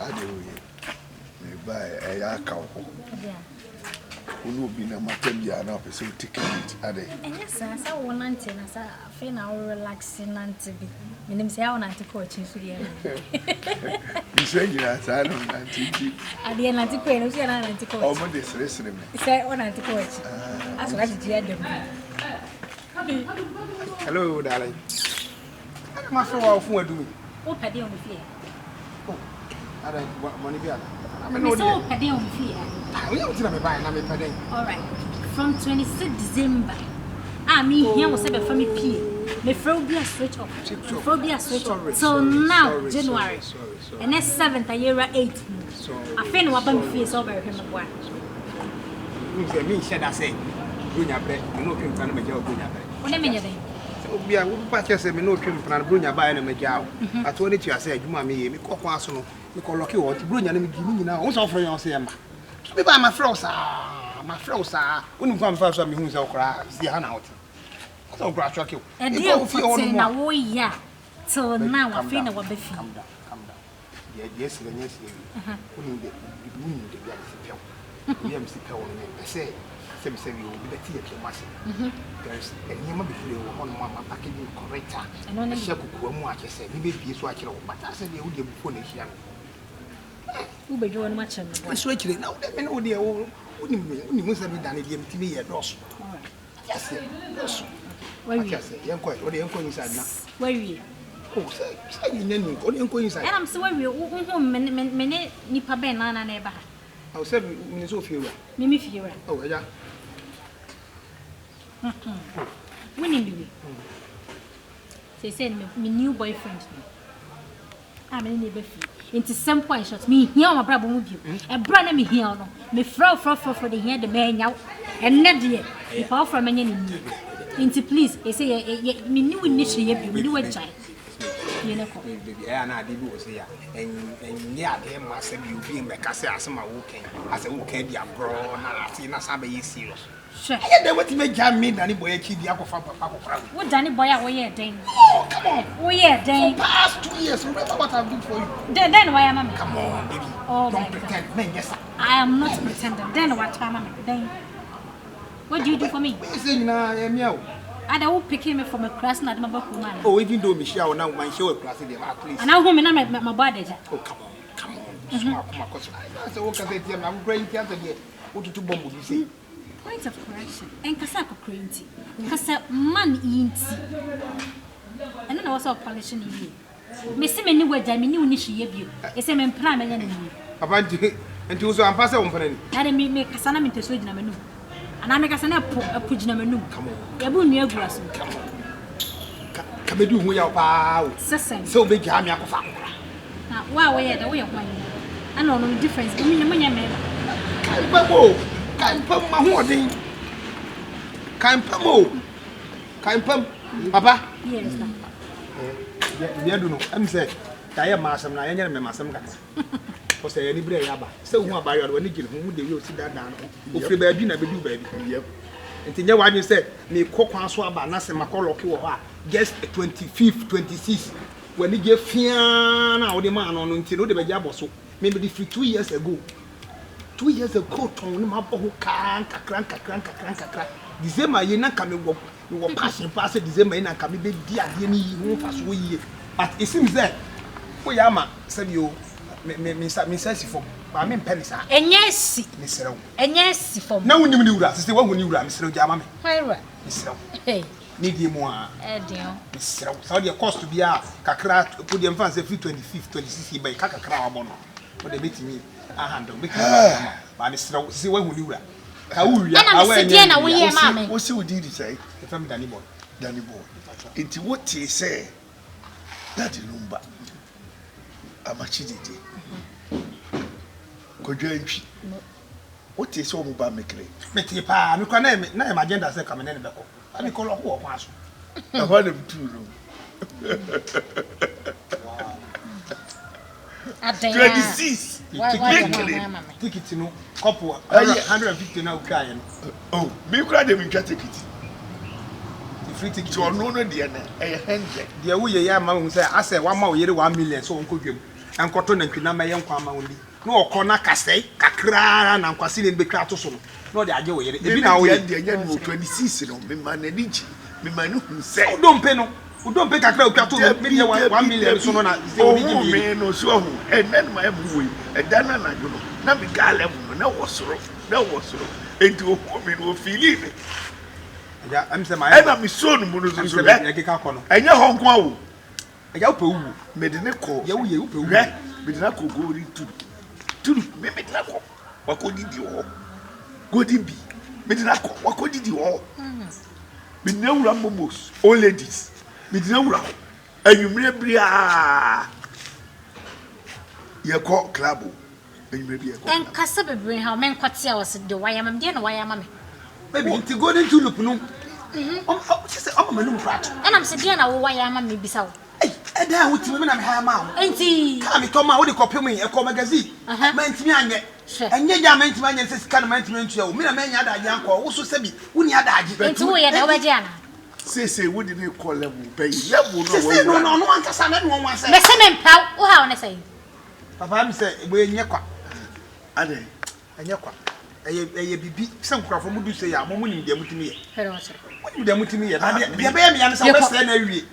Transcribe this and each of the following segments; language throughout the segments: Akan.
Ade oye. Mebae ɛyɛ aka wo hɔ. Wo ne obi nam atam biara na wopɛ sɛ wo take lead adɛn? Ɛnyɛ saa, sɛ wo nante na sɛ afei na wo relax nante bi. Menim sɛ wo nante kɔ akyi nso deɛ. Mesɛ nyinaa saa na menante nti. Adeɛ nante kɔ no so na nante kɔ akyi. Ɔmo de seresere me. Sɛ wo nante kɔ akyi. Aso na gyegye adam bi. Hello darling. Ɛna ma fɛ wa fun adu mi. Wo pɛ deɛ wɔ fie. Oh, ada bɔne bi ana. Na me no deɛ. Wo pɛ deɛ wɔ fie. Ah, wo yɛ na me ba na me pɛ deɛ. All right. From 26 December. Ah, me here wo sɛ bɛfa me pie. Me frɛ wo bi a switch off. Me frɛ wo bi a switch off. Till now, January. Ɛnɛ 7th a yɛwura 8 mu. Afei na waba me fie sɛ wobɛhwehwɛ me boa. Wohu sɛ menhyɛ da sɛ Buronya berɛ me ne wo twe mpena na magya wo Buronya berɛ. Wo ne me nyɛ dɛn? Sɛ obi a wopa kyerɛ sɛ me ne wo twe mpena no Buronya baeɛ na magya wo. But wo ne tua sɛ adwuma a meyɛ mekɔ kwan so no mekɔ lɔke wɔ nti Buronya no medi ne nyinaa wo sɛ wofrɛ yɛn wo sɛ yɛmma. So mebaa mafrɛ wo saa mafrɛ wo saa wonim kwan mefaa so a mehu sɛ wo koraa si ha na wote. Sɛ wo koraa sɔke wo. Ɛdeɛ pɔtee na woyɛ a till now afei na waba fie. Calm down, calm down. Deɛ deɛ asi na nyɛ asi awie. Wonim de wonim de bia mesi pɛ wo. Bia mesi pɛ wo no mempɛ sɛ sɛ mesɛ wie obi bɛte yɛ twam ase. There is nneɛma bebree wɔ hɔnom a ma package no correct a ɛhyɛ kokoa mu a kyerɛ sɛ mebɛbie so akyerɛ wo. But asɛ deɛ wode abufuo na ahyia me. Wobɛdwa w'anom akyerɛ me boa. Nso akyire na wode me ne wo deɛ wonim me wonim sɛ medane deɛ metumi yɛ dɔɔso. Wate aseɛ? Dɔɔso. Wate aseɛ? Yɛnkɔ ɛ. Wode yɛnkɔ inside na. Wawie. Oh, sɛ sɛ yɛnya ni nkɔ. Wode yɛnkɔ inside. Ɛna sɛ wawie wo ho me me me ne nipa bɛn na na na ɛba ha. Awo sɛ me ne sɛ ofie wura. Me me fie wura. Oh, ɛya. Wonim bibi. Seesei no me new boyfriend no. a me ne no reba fie. Nti simple and short, menhia wo m'abrabɔ mu bio. Ɛberɛ a na mehia wo no, mefrɛ wo frɛ frɛ frɛ de hia de mannya wo. Ɛnnɛ deɛ, nipa foforɔ a manya no nie. Nti please, ɛsɛ yɛ yɛ me ne wo nni hwee yɛ bio, me ne wo agyae. Fie no kɔ. Baby, ɛyɛ a na adeɛ bi wɔ sɛ yɛ a, ɛnyɛ adeɛ mma sɛ bi obi mmɛka sɛ asɛm a woka yi, asɛ woka adi agorɔ na afei na san bɛyɛ serious. Hwɛ. Ɛyɛ dɛn watumi agya me dane bɔe akyi de akɔfa papa akɔkora wei? Wo dane bɔe a woyɛɛ dɛn? No, come on. Woyɛɛ dɛn? For past 2 years, remember what I've done for you. Dɛn dɛn na wayɛ ama me? Come on, baby. Oh Don't my pretend. God. Menyɛ sa. I am not pretending. Dɛn na watɔ ama me? Dɛn? What do you do for me? Woyɛ sɛ nyinaa yɛ mea o. Ada wo picking me from akura na ade ma ba kurom ana? Oh, even though mehyia wo na manhyia wo akura se deɛ, at least. Ana wo me na me mabɔ adagya. Oh, come on, come on. Soma akoma kɔ so. Sɛ wo kasa tia me, akokora yi nti asɛ deɛ wotutu bɔmbo bi sei. Point of correction, ɛnkasa akɔkora yi nti, kasa man yi nti. Ɛno na ɛwɔ sɛ ɔpolish no yie. Mese me ne wo agyae, me ne wo nni hwee yɛ bio. Ɛsɛ me mpena a mɛnya no nie. Papa nti nti wo so ampa sɛ wo mpena ni? Na de me me kasa na me ntasuo gyina m'anum. Anaa me kasa na ɛpo ɛpo gyina m'anum. Come on. Yɛbu nnua agu aso. Come on. Ka ka bɛdi wo ho yaw paa o. Sɛ sɛn? Sɛ wobɛgyaa me akɔfa akɔkora. Na wo a woyɛ dɛ woyɛ hwan? Ɛna ɔno no difference bi mo nyɛ mmarima. Kae mpa mu o, kae mpa mu m'ahoɔden. Kae mpa mu o, kae mpa mu. Papa. Yes. Deɛ adu no, ɛm sɛ yɛayɛ mmaa asɛm na yɛnyɛ no mmarima asɛm kakra. Kɔsɛ yɛn ani berɛ yɛ aba. Sɛ wohu abaayewa no, w'ani gye ne ho, wo de wei osi daadaa no ho. Ofiri baabi na bɛdu baabi. Nti nyɛ w'adwene sɛ mekɔ kwan so aba na sɛ makɔ lɔke wɔ hɔ a just 25, 26 w'anigye fiaa no a wode maa no no nti no wode bɛgye abɔ so. Me mede firi 2 years ago, 2 years ago tɔn ne mabɔ ho kaa nkakra nkakra nkakra nkakra. December yi na nka mewɔ mewɔ passion paa sɛ December yi na nka mebɛdi adeɛ no yi ho mfasoɔ yie, but it seems sɛ woyɛ ama sɛbi o me me me nsa me nsa asi fam baa mempɛ ne saa. Ɛnyɛ asi. Mesrɛ wo. Ɛnyɛ asi fam. Na wonim ne wura sɛ woahu ne wura, mesrɛ wo gya ama me. Hwan wura? Mesrɛ wo. Hey. Ne deɛ mu a. Ɛden o. Mesrɛ wo sɛ wodeɛ cost biara kakra po deɛ mfa sɛ firi 25 26 yi bɛyɛ ka kakra a wabɔ no wode bɛtumi ahandle, bɛtumi ama baa mesrɛ wo sɛ woahu ne wura ka wo wia. Ɛna mese deɛ na woyɛ maa me. Wosi wo din de sɛn? Yɛfrɛ me Danny Boy. Danny Boy. Nti wotee sɛ Daddy Lumba, Amakye Dede, Kwadwo Antwi, wotee sɛ ɔmo ba Mekere? Metee paa, mekora na yɛ na yɛ m'agenda sɛ ka me ne ne bɛkɔ. Ba mekɔ lɔko wɔ kwan so. Ɛhɔ na metuu no. Adan a. 26 Mekere. Ticket no couple 150 na wotwaeɛ no. Oh, me kura de mentwa ticket. Free ticket. Nti ɔno no deɛ no ɛyɛ 100. Deɛ woyɛ yɛ ama hu sɛ asɛ wama wo yere 1 million sɛ ɔnkɔ dwam. nkɔtɔ nantwinam mɛyɛ nkwan ma wo ndi. Na ɔkɔ na kasɛe kakra ara na nkwasini no bɛtwa ato so no, na ɔde agye wo yere. Ebi na woyɛ. Me deɛ ɛnyɛ no 26 no, mema n'ani gye, mema no hu sɛ. Wo dompe no, wo dompe kakra a wotwa to no, me deɛ 1 million so no na sɛ wode gye me yere. Ohuu me no, so wahu, ɛnnɛ no mayɛ me ho wei, ɛda no anadwo no, na me gaa level no, na ɛwɔ soro, na ɛwɔ soro, enti ohuu me no, ofeelii me. Agya, ɛm sɛ mayɛ. Ɛna mesoo no mu no nso so, hwɛ, ɛnyɛ hɔ nko ara o. Agya wopɛ wo wu. Mede ne kɔ. Yɛ wo yɛ wopɛ wo wu. Hwɛ, mede no akɔ Golden Tulip. Tulip, me mede no akɔ. Wakɔ didi wɔ hɔ. Golden Bee, mede no akɔ. Wakɔ didi wɔ hɔ. Mede no awura Momos, Old Ladies. Mede no awura hɔ. Anwummerɛ biara yɛkɔ club o. Anwummerɛ bi yɛkɔ club. Nkasa bebree ha me nkɔte a wɔse de wayɛ ama me deɛ na wayɛ ama me. Baby nti Golden Tulip no kyɛ sɛ ɔma m'anum koraa to. Ɛna mese deɛ na wo wayɛ ama me bisa wo. Ei ɛdan a wotimi me na me hire maa wo. Nti. Kaa metɔ maa wo de kɔpem yi ɛkɔ magazine. Mantumi anyɛ. Ɛnyɛ gya a mantumi anyɛ ne sɛ sika no mantumi antua o me na manya adagye ankɔ wo so sɛbi wonni adagye. Nti woyɛ dɛ wobɛgye anaa? Seesei wode no rekɔ level bɛn? Level no a Seesei no wawura no. ɔno ankasa na ɛne wɔn asɛ. Mese mempɛ wo, wo haw ne sɛn? Papa mi sɛ wei nyɛ kwa. Adɛn? Ɛnyɛ kwa. Ɛyɛ ɛyɛ bibi sɛ nkurɔfoɔ mo du sɛ yɛ a mo mo nim deɛ mo tumi yɛ. Mo nim deɛ mo tumi yɛ. Na deɛ deɛ bɛyɛ mea ne sɛ wɔbɛsɛɛ na awie.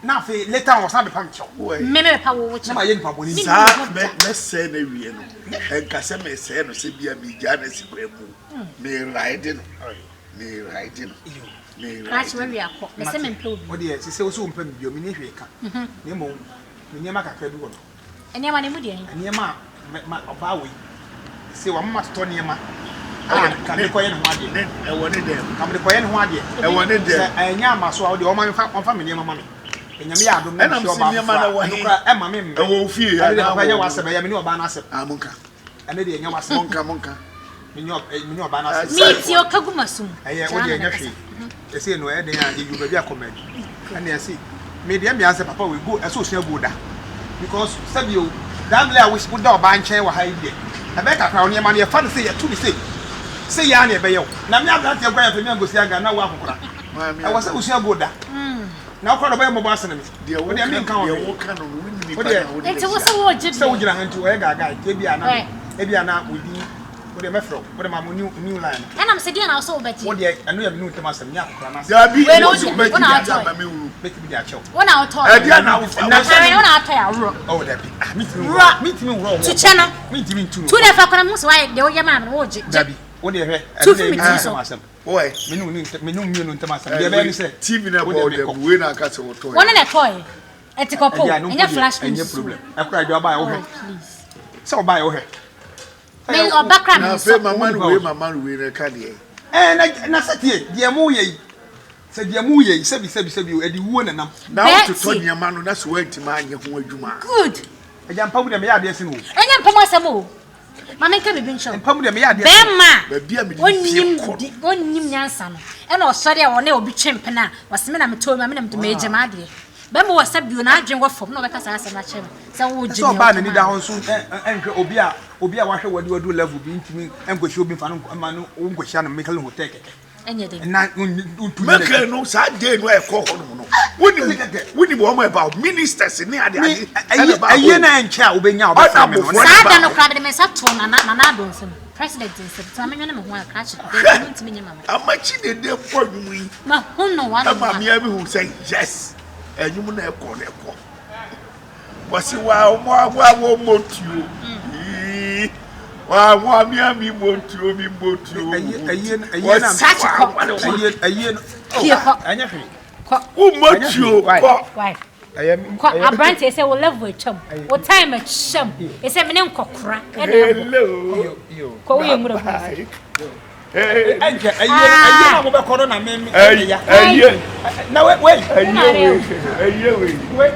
Na afei later on wɔsan bɛpa me kyɛw. Me me bɛpa wo wo kyɛw. Na ma yɛ nipa bɔne ni. Saa mɛ mɛsɛɛ na awie no. Ɛnka sɛ mɛsɛɛ no sɛ bia megyaa no asi kwan mu. Me ride no. Me ride no. Me ride no. Krakye wawie akɔ. Mese mempɛ wo bio. Wo deɛ sɛ sɛ wo sɛ wo mpɛ me bio menni hwee ka. Na mmom me nneɛma kakra bi wɔ no. Nneɛma no emu deɛn? Nneɛma a mɛ ma ɔbaa wei se wama matotɔ nneɛma a nka mede kɔyɛ ne ho adeɛ. Ɛwɔ ne dɛm. Nka mede kɔyɛ ne ho adeɛ. Ɛwɔ ne dɛm. Sɛ ɛnyɛ ama so a wodeɛ ɔma mefa ɔmfa me nneɛma ma me. Nyame yɛ adom na mehyia ɔbaa foforɔ a ɛno koraa ɛma me mmɛ. Ɛwɔ wo fie Ɛno deɛ anaa papa ɛnyɛ wɔ w'asɛm ɛyɛ me ne ɔbaa no asɛm. Ah monka. Ɛno deɛ ɛnyɛ w'asɛm. Monka monka. Me ne ɔbaa no asɛm. Meetie ɔka gu m'asom. Ɛyɛ wo deɛ ɛnyɛ hwee. Ɛsei no ɛyɛ den a yɛyi baabi akɔ maabi. Ɛna ɛse me deɛ mmea sɛ papa wei go ɛsɛ osua go da because sɛbi o that mmerɛ a woda ɔbaa nkyɛn wɔ ha yi deɛ ɛbɛyɛ kakra wo nneɛma no yɛfa no sɛ yɛto no sei sɛ yɛ a na ɛbɛyɛ wo na me aberanteɛ koraa yɛfɛ me ankosi aga na wo akokora ɛwɔ sɛ wosua go da na wokora deɛ ɔbɛyɛ mmɔbɔ asene me wo deɛ menka ho hwee wo deɛ sɛ wogyina ha nti ɔyɛ gaagaa nti ebi a na ebi a na wodi Wo deɛ mɛfrɛ wo. Wo de ma mo new new line no. Ɛna mese deɛ na wo sɛ wobɛgye. Wo deɛ ɛno yɛ me ne wo ntam asɛm nyɛ akɔkora no asɛm. Dabi Wei no wo wo se deɛ wobɛgye wo na deɛ wotɔe. ama me wunu. Mɛtumi de akyɛ wo. Wo na wotɔe. Ɛdeɛ na wofa Na wo sɛ Wei wo na wotɔe aworɔ. Oh dabi ah mentumi nworɔ Worɔ. mentumi nworɔ wo Tu kyɛ no. Mentumi ntu no. Tu na fa kɔ na mehu sɛ woayɛ deɛ woyɛ maa me no wogye. Gye. Dabi wo deɛ hwɛ Tu ɛno fi deɛ me me ne tiri wo so. ntam asɛm. Why? Me ne wo me ne wo mmienu ntam asɛm. Deɛ ɛbɛyɛ ne sɛ TV na wo ɛbɔ deɛ wo dɛm mekɔ. wei na aka sɛ wotɔe. Wo ne na ɛtɔe. Ɛte kɔpɔ o. Ɛdeɛ ɛno mpo Ɛnyɛ deɛ flash ɛnyɛ news o. problem. Ɛkora adwa ɔbaeɛ wohwɛ. Oh please. Sɛ ɔbaeɛ wohwɛ. Me ɔba kora me Na afei nsɔ. mama no wei mama no wei na ɛka deɛ. Ɛɛ na na sɛ tie deɛ mo yɛ yi sɛ deɛ mo yɛ yi sɛbi sɛbi sɛbi o ɛde wuo na nam. Na wototɔ Betty. nneɛma no na sɛ woantumi anyɛ ho adwuma a. Good. Agya mpa mu deɛ meyɛ adeɛ sen o. Ɛnyɛ mpa mu asɛm o. Ma menka biribi nkyerɛ wo. Mpa mu deɛ meyɛ adeɛ sen o. Bɛrima a Baabi a mede fie ɔnnim kɔ di no. ɔnnim nyansa no ɛna ɔsɔre a ɔne obi twe mpena a ɔse me na metɔɔ mu a me na metɔ megye m'adeɛ. Bɛrima wɔ sɛ bio n'adwene wɔ fam na ɔbɛka saa asɛm no akyerɛ me sɛ wogye Sɛ nea ɔbaa wotɔ n'ani maa da me. hɔ nso nhwɛ obi a obi a wahwɛ wadi wadu level bi ntumi nkɔhyia obi mfa no mma no wonkɔhyia no Mekele hotel kɛkɛ. Ɛnyɛ den. Na wontu nyɛ Mekele no saa day no a ɛkɔ hɔ nom no wonim wonim wɔn a ɛba hɔ ministers ne ade ade ɛna ɛba hɔ. Ɛyie na ɛnkyɛ a wobɛnya a wobɛfrɛ me no. Saa da no koraa mede me nsa too Nana Nana Addo nsam president nsam nti ma menwene me ho a krakye daabi mentumi nyɛ ma me. Amakyi dede bɔ nnwom yi. Mahu no one on one. Ɛma mea mehu sɛ yes ɛnwom no ɛkɔ no ɛkɔ. Wɔsi wa wa wa wo motuo. Wa wa mi a mi motuo mi motuo. Wɔsi wa wa wa. Pie kɔ. Ɛnyɛ hwee. Kɔ. Wo motuo kɔ. Kɔ aberanteɛ sɛ wo level atwam wo time atwam ɛsɛ mene nkɔkora ɛna ɛbɔ kɔ woyɛ nwura gu Ɛnkyɛ ɛyie ɛyie na mo bɛkɔ no na me me ɛyɛ ya. Ɛyie. Na wei wei. Ɛyie wei ɛyie wei. Wei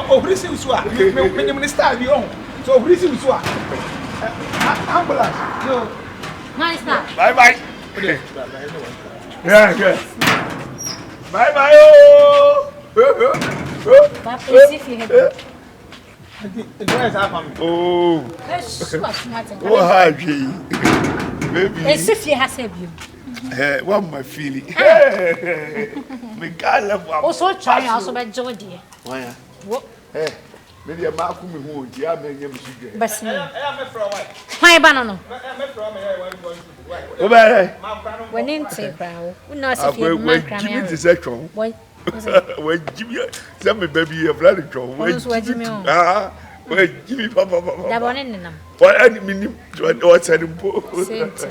ohuri si nsu a me me me nim ne style bi ɔho so ohuri si nsu a ambulance yo. Nice style. Bye bye. Yeah yeah. Bye bye ooo. Esi fi hɛ. Oh. Wo ha adwe yi. Baby. Esi fie ha sɛ bio. Eh, wa ma fili. Me ga level. O so try a so bɛ gye wo deɛ. Why? Wo. Eh. Me deɛ maako me ho nti a mɛnyɛ me so dwɛ. Bɛsene. Hwan ba no no? Wobɛyɛ. W'ani nte koraa wo. Wonna ase fie ma nkra me awe. Te sɛ twɔn. Wagyi mi sɛ me ba bi yɛfrɛ no twɔn. Ɔno nso wagyi mi o. Wagyi mi papapapa. Dabɔ ne nenam. Ɛne menim ɔsɛne mpo. Sɛ nti.